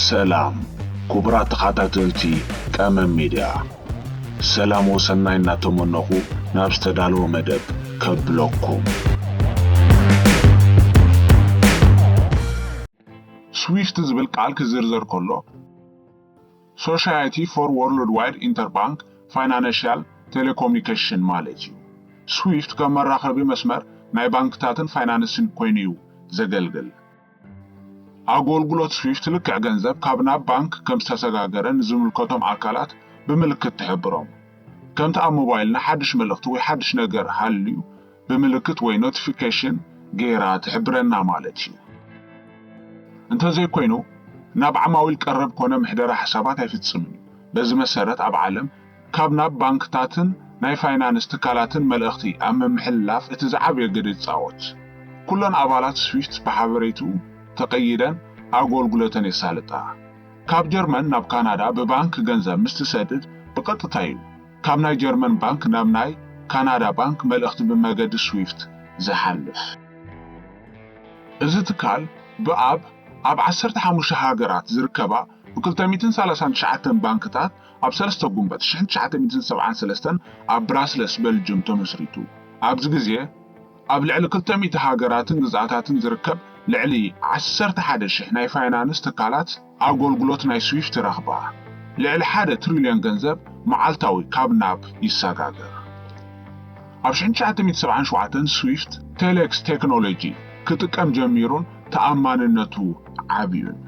ሰላም ክቡራት ተኸታተልቲ ቀመም ሚድያ፣ ሰላም ወሰናይ እናተመነኹ ናብ ዝተዳለወ መደብ ከብለኩም። ስዊፍት ዝብል ቃል ክዝርዘር ከሎ፣ Society for Worldwide Interbank Financial Telecommunication ማለት እዩ። ስዊፍት ከም መራኸቢ መስመር ናይ ባንክታትን ፋይናንስን ኮይኑ እዩ ዘገልግል። ኣገልግሎት ስዊፍት ልክዕ ገንዘብ ካብ ናብ ባንክ ከም ዝተሰጋገረ ንዝምልከቶም ኣካላት ብምልክት ትሕብሮም። ከምቲ ኣብ ሞባይልና ሓድሽ መልእኽቲ ወይ ሓድሽ ነገር ሃልዩ ብምልክት ወይ ኖቲፊኬሽን ገይራ ትሕብረና ማለት እዩ። እንተዘይኮይኑ ናብ ዓማዊል ቀረብ ኮነ ምሕደራ ሕሳባት ኣይፍጽምን እዩ። በዚ መሰረት ኣብ ዓለም ካብ ናብ ባንክታትን ናይ ፋይናንስ ትካላትን መልእኽቲ ኣብ ምምሕልላፍ እቲ ዝዓበየ ግደ ይጻወት። ኩለን ኣባላት ስዊፍት ብሓበሬትኡ ተቐይደን ኣገልግሎተን የሳልጣ። ካብ ጀርመን ናብ ካናዳ ብባንክ ገንዘብ ምስ ትሰድድ ብቐጥታ እዩ ካብ ናይ ጀርመን ባንክ ናብ ናይ ካናዳ ባንክ መልእኽቲ ብመገዲ ስዊፍት ዝሓልፍ። እዚ ትካል ብኣብ ኣብ ዓሰርተ ሓሙሽተ ሃገራት ዝርከባ ብ ክልተ ሚእትን ሰላሳን ትሽዓተን ባንክታት ኣብ ሰለስተ ጉንበት ሽሕን ትሽዓተ ሚእትን ሰብዓን ሰለስተን ኣብ ብራስለስ በልጅም ተመስሪቱ። ኣብዚ ግዜ ኣብ ልዕሊ ክልተ ሚእቲ ሃገራትን ግዝኣታትን ዝርከብ ልዕሊ ዓሰርተ ሓደ ሽሕ ናይ ፋይናንስ ትካላት ኣገልግሎት ናይ ስዊፍት ረኽባ። ልዕሊ ሓደ ትሪልዮን ገንዘብ መዓልታዊ ካብ ናብ ይሰጋገር። ኣብ ሽሕን ትሽዓተ ሚእትን ሰብዓን ሸውዓተን ስዊፍት ቴሌክስ ቴክኖሎጂ ክጥቀም ጀሚሩን ተኣማንነቱ ዓብዩን።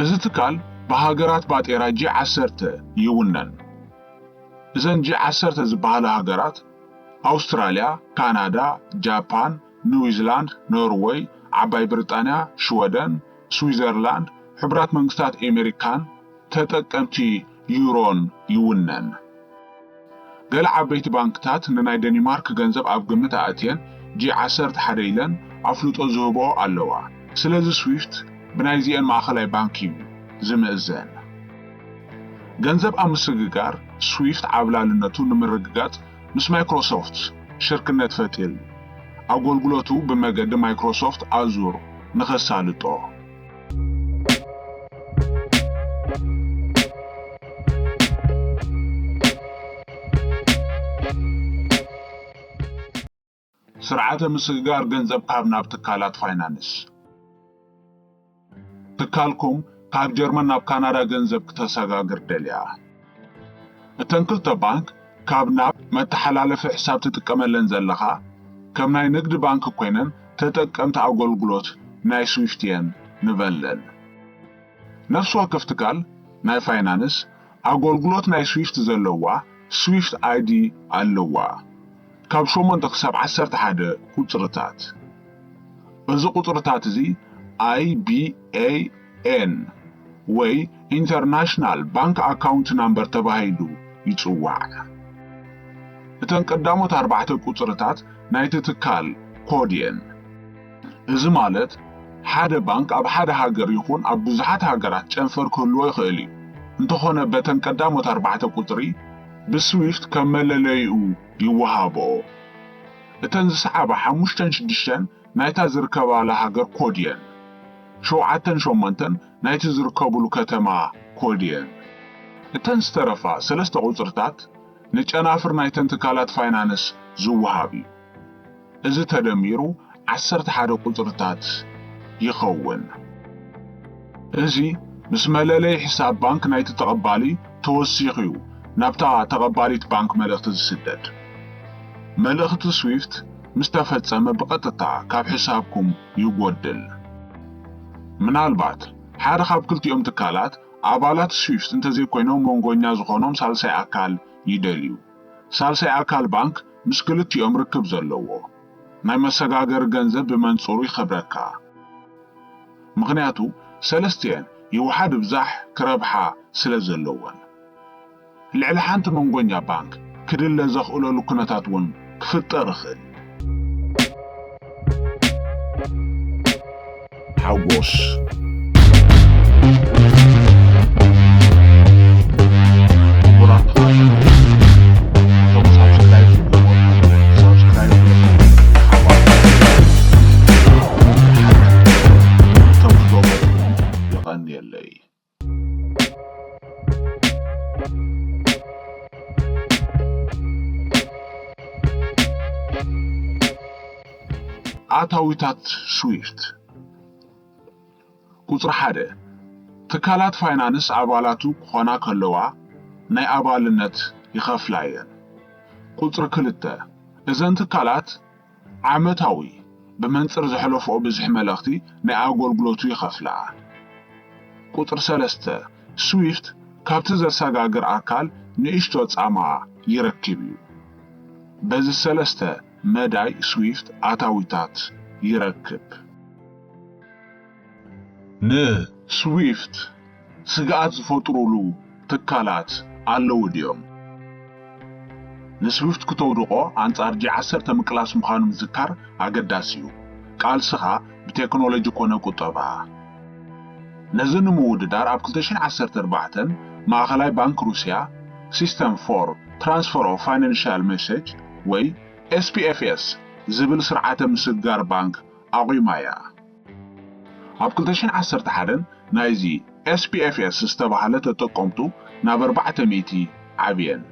እዚ ትካል ብሃገራት ባጤራ ጂ ዓሰርተ ይውነን። እዘን ጂ ዓሰርተ ዝበሃላ ሃገራት ኣውስትራልያ፣ ካናዳ፣ ጃፓን፣ ኒውዚላንድ፣ ኖርወይ፣ ዓባይ ብሪጣንያ፣ ሽወደን፣ ስዊዘርላንድ፣ ሕቡራት መንግስታት ኤሜሪካን ተጠቀምቲ ዩሮን ይውነን። ገለ ዓበይቲ ባንክታት ንናይ ደኒማርክ ገንዘብ ኣብ ግምት ኣእትየን ጂ ዓሰርተ ሓደ ኢለን ኣፍልጦ ዝህብኦ ኣለዋ። ስለዚ ስዊፍት ብናይዚኤን ማእኸላይ ባንክ እዩ ዝምእዘን። ገንዘብ ኣብ ምስግጋር ስዊፍት ዓብላልነቱ ንምርግጋጽ ምስ ማይክሮሶፍት ሽርክነት ፈጢሩ። ኣገልግሎቱ ብመገዲ ማይክሮሶፍት ኣዙር ንኸሳልጦ። ስርዓተ ምስግጋር ገንዘብ ካብ ናብ ትካላት ፋይናንስ። ትካልኩም ካብ ጀርመን ናብ ካናዳ ገንዘብ ክተሰጋግር ደልያ። እተን ክልተ ባንክ ካብ ናብ መተሓላለፊ ሕሳብ ትጥቀመለን ዘለኻ ከም ናይ ንግዲ ባንክ ኮይነን ተጠቀምቲ ኣገልግሎት ናይ ስዊፍት እየን ንበለን። ነፍሲ ወከፍ ትካል ናይ ፋይናንስ ኣገልግሎት ናይ ስዊፍት ዘለዋ ስዊፍት ኣይዲ ኣለዋ። ካብ ሸሞንተ ክሳብ ዓሰርተ ሓደ ቁጽርታት። እዚ ቁጽርታት እዚ ኣይ ቢ ኤ ኤን ወይ ኢንተርናሽናል ባንክ ኣካውንት ናምበር ተባሂሉ ይጽዋዕ። እተን ቀዳሞት ኣርባዕተ ቁጽርታት ናይቲ ትካል ኮድ እየን። እዚ ማለት ሓደ ባንክ ኣብ ሓደ ሃገር ይኹን ኣብ ብዙሓት ሃገራት ጨንፈር ክህልዎ ይኽእል እዩ። እንተኾነ በተን ቀዳሞት ኣርባዕተ ቁጽሪ ብስዊፍት ከም መለለይኡ ይወሃቦ። እተን ዝሰዓባ ሓሙሽተን ሽዱሽተን ናይታ ዝርከባላ ሃገር ኮድ እየን። ሸውዓተን ሸሞንተን ናይቲ ዝርከቡሉ ከተማ ኮድ እየን። እተን ዝተረፋ ሰለስተ ቁጽርታት ንጨናፍር ናይተን ትካላት ፋይናንስ ዝወሃብ እዩ። እዚ ተደሚሩ ዓሰርተ ሓደ ቁጽርታት ይኸውን። እዚ ምስ መለለይ ሕሳብ ባንክ ናይቲ ተቐባሊ ተወሲኹ እዩ ናብታ ተቐባሊት ባንክ መልእኽቲ ዝስደድ። መልእኽቲ ስዊፍት ምስ ተፈጸመ ብቐጥታ ካብ ሕሳብኩም ይጎድል። ምናልባት ሓደ ካብ ክልቲኦም ትካላት ኣባላት ስዊፍት እንተዘይኮይኖም መንጎኛ ዝኾኖም ሳልሳይ ኣካል ይደልዩ። ሳልሳይ ኣካል ባንክ ምስ ክልቲኦም ርክብ ዘለዎ ናይ መሰጋገሪ ገንዘብ ብመንጽሩ ይኸብረካ። ምኽንያቱ ሰለስቲኤን ይውሓድ ይብዛሕ ክረብሓ ስለ ዘለወን። ልዕሊ ሓንቲ መንጎኛ ባንክ ክድለ ዘኽእለሉ ኩነታት እውን ክፍጠር ይኽእል። ሓጎስ። ክቡራት ተኸታተልቲ፣ እቶም ሳብስክራይብ ዝገበርኩም ሳብስክራይብ ገበርኩም፣ ሓባር እቶም ዝገበርኩም፣ የቐንየለይ። ኣታዊታት ስዊፍት። ቁጽሪ ሓደ፣ ትካላት ፋይናንስ ኣባላቱ ክኾና ከለዋ ናይ ኣባልነት ይኸፍላ እየን። ቁጽሪ ክልተ፣ እዘን ትካላት ዓመታዊ ብመንጽር ዘሕለፍኦ ብዝሒ መልእኽቲ ናይ ኣገልግሎቱ ይኸፍላ። ቁጽሪ ሰለስተ፣ ስዊፍት ካብቲ ዘሰጋግር ኣካል ንእሽቶ ጻማ ይረክብ እዩ። በዚ ሰለስተ መዳይ ስዊፍት ኣታዊታት ይረክብ። ንስዊፍት ስግኣት ዝፈጥሩሉ ትካላት ኣለዉ ድዮም? ንስዊፍት ክተውድቖ ኣንጻር ጂ ዓሰርተ ምቅላስ ምዃኑ ምዝካር ኣገዳሲ እዩ። ቃልስኻ ብቴክኖሎጂ ኮነ ቁጠባ። ነዚ ንምውድዳር ኣብ ክልተ ሽሕን ዓሰርተ ኣርባዕተን ማእኸላይ ባንክ ሩስያ System for Transfer of Financial Message ወይ ኤስ ፒ ኤፍ ኤስ ዝብል ስርዓተ ምስግጋር ባንክ ኣቑማ እያ። ኣብ ክልተ ሽሕን ዓሰርተ ሓደን ናይዚ ኤስ ፒ ኤፍ ኤስ ዝተባህለ ተጠቀምቱ ናብ ኣርባዕተ ሚእቲ ዓብየን።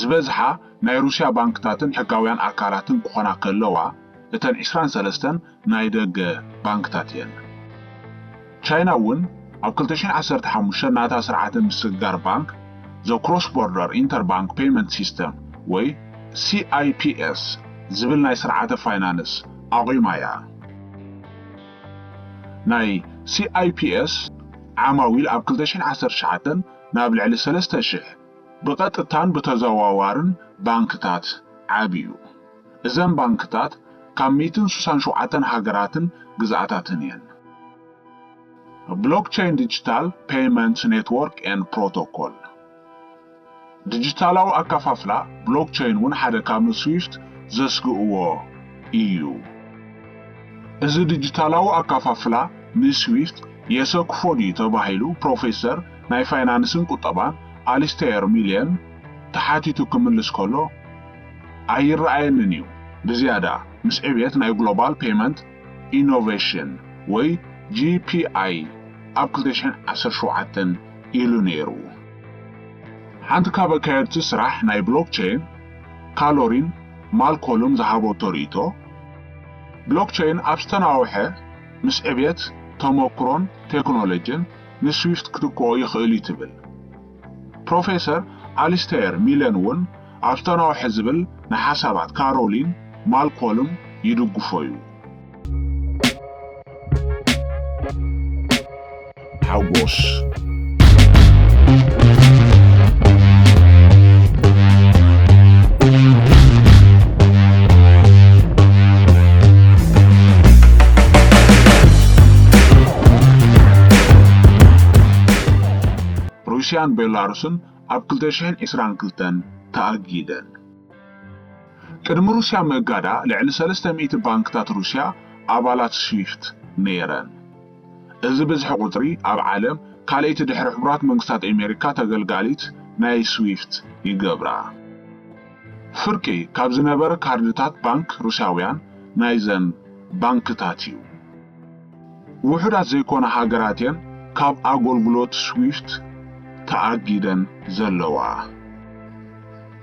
ዝበዝሓ ናይ ሩስያ ባንክታትን ሕጋውያን ኣካላትን ክኾና ከለዋ፣ እተን ዕስራን ሰለስተን ናይ ደገ ባንክታት እየን። ቻይና እውን ኣብ ክልተ ሽሕን ዓሰርተ ሓሙሽተን ናታ ስርዓተ ምስግጋር ባንክ፣ The Cross Border Interbank Payment System ወይ ሲ ኣይ ፒ ኤስ ዝብል ናይ ስርዓተ ፋይናንስ ኣቑማ እያ። ናይ ሲ ኣይ ፒ ኤስ ዓማዊል ኣብ ክልተ ሽሕን ዓሰርተ ትሽዓተን ናብ ልዕሊ ሰለስተ ሽሕ ብቐጥታን ብተዘዋዋርን ባንክታት ዓብዩ። እዘን ባንክታት ካብ ሚእትን ስሳን ሸውዓተን ሃገራትን ግዝኣታትን እየን። ብሎክቸይን ዲጂታል ፔይመንት ኔትወርክ ኤንድ ፕሮቶኮል። ዲጂታላዊ ኣከፋፍላ ብሎክቸይን እውን ሓደ ካብ ንስዊፍት ዘስግእዎ እዩ። እዚ ዲጂታላዊ ኣከፋፍላ ንስዊፍት የሰክፎ ድዩ ተባሂሉ ፕሮፌሰር ናይ ፋይናንስን ቁጠባን ኣሊስተየር ሚልየን ተሓቲቱ ክምልስ ከሎ፣ ኣይረኣየንን እዩ። ብዝያዳ ምስ ዕብየት ናይ ግሎባል ፔይመንት ኢኖቬሽን ወይ ጂ ፒ ኣይ ኣብ ክልተ ሽሕን ዓሰርተ ሸውዓተን ኢሉ ነይሩ። ሓንቲ ካብ ኣካየድቲ ስራሕ ናይ ብሎክቸይን፣ ካሎሪን ማልኮልም ዝሃበቶ ርእይቶ፣ ብሎክቸይን ኣብ ዝተናውሐ ምስ ዕብየት፣ ተመክሮን ቴክኖሎጂን ንስዊፍት ክትክኦ ይኽእል እዩ ትብል። ፕሮፌሰር ኣሊስተየር ሚለን እውን ኣብ ዝተናውሐ ዝብል ንሓሳባት ካሮሊን ማልኮልም ይድግፎ እዩ። ሓጎስ። ሩስያን ቤላሩስን ኣብ ክልተ ሽሕን ዕስራን ክልተን ተኣጊደን። ቅድሚ ሩስያ ምእጋዳ ልዕሊ ሰለስተ ሚእቲ ባንክታት ሩስያ ኣባላት ስዊፍት ነይረን። እዚ ብዝሒ ቁጽሪ ኣብ ዓለም ካልኣይቲ ድሕሪ ሕቡራት መንግስታት ኣሜሪካ ተገልጋሊት ናይ ስዊፍት ይገብራ። ፍርቂ ካብ ዝነበረ ካርድታት ባንክ ሩስያውያን ናይዘን ባንክታት እዩ። ውሑዳት ዘይኮና ሃገራት እየን ካብ ኣገልግሎት ስዊፍት ተኣጊደን ዘለዋ።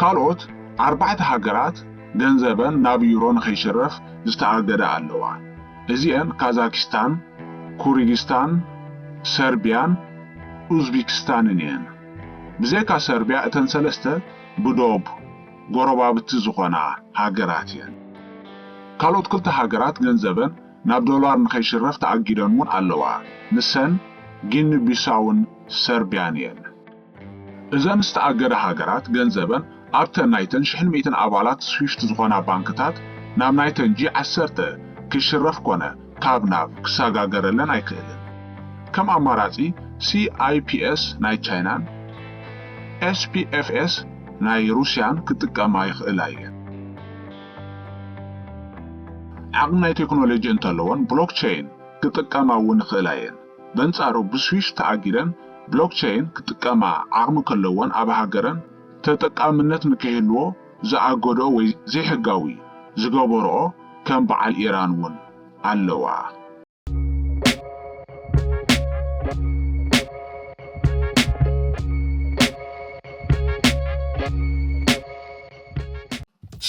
ካልኦት ኣርባዕተ ሃገራት ገንዘበን ናብ ዩሮ ንኸይሽረፍ ዝተኣገዳ ኣለዋ። እዚኤን ካዛኪስታን፣ ኩሪጊስታን፣ ሰርቢያን ኡዝቢክስታንን እየን። ብዘይካ ሰርቢያ እተን ሰለስተ ብዶብ ጎረባብቲ ዝኾና ሃገራት እየን። ካልኦት ክልተ ሃገራት ገንዘበን ናብ ዶላር ንኸይሽረፍ ተኣጊደን እውን ኣለዋ። ንሰን ጊኒ ቢሳውን ሰርቢያን እየን። እዘን ዝተኣገዳ ሃገራት ገንዘበን ኣብተን ናይተን ሽሕን ሚእትን ኣባላት ስዊፍት ዝኾና ባንክታት ናብ ናይተን ጂ ዓሰርተ ክሽረፍ ኮነ ካብ ናብ ክሰጋገረለን ኣይክእልን። ከም ኣማራጺ ሲ ኣይ ፒ ኤስ ናይ ቻይናን ኤስ ፒ ኤፍ ኤስ ናይ ሩስያን ክጥቀማ ይኽእላ እየን። ዓቕሚ ናይ ቴክኖሎጂ እንተለወን ብሎክቸይን ክጥቀማ እውን ይኽእላ እየን። በንጻሩ ብስዊፍት ተኣጊደን ብሎክቸይን ክጥቀማ ዓቕሚ ከለወን ኣብ ሃገረን ተጠቃምነት ንክህልዎ ዝኣገድኦ ወይ ዘይሕጋዊ ዝገበርኦ ከም በዓል ኢራን እውን ኣለዋ።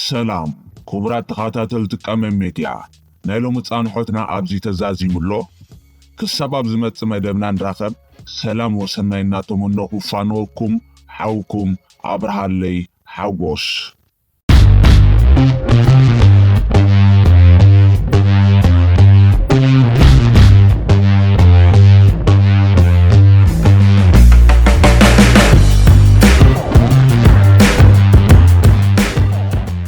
ሰላም ክቡራት ተኸታተልቲ ቀመም ሜድያ፣ ናይ ሎሚ ጻንሖትና ኣብዚ ተዛዚሙ ኣሎ። ክሳብ ኣብ ዝመጽእ መደብና ንራኸብ፣ ሰላም ወሰናይ እናተመነኹ ፋነወኩም ሓውኩም ኣብርሃለይ ሓጎስ።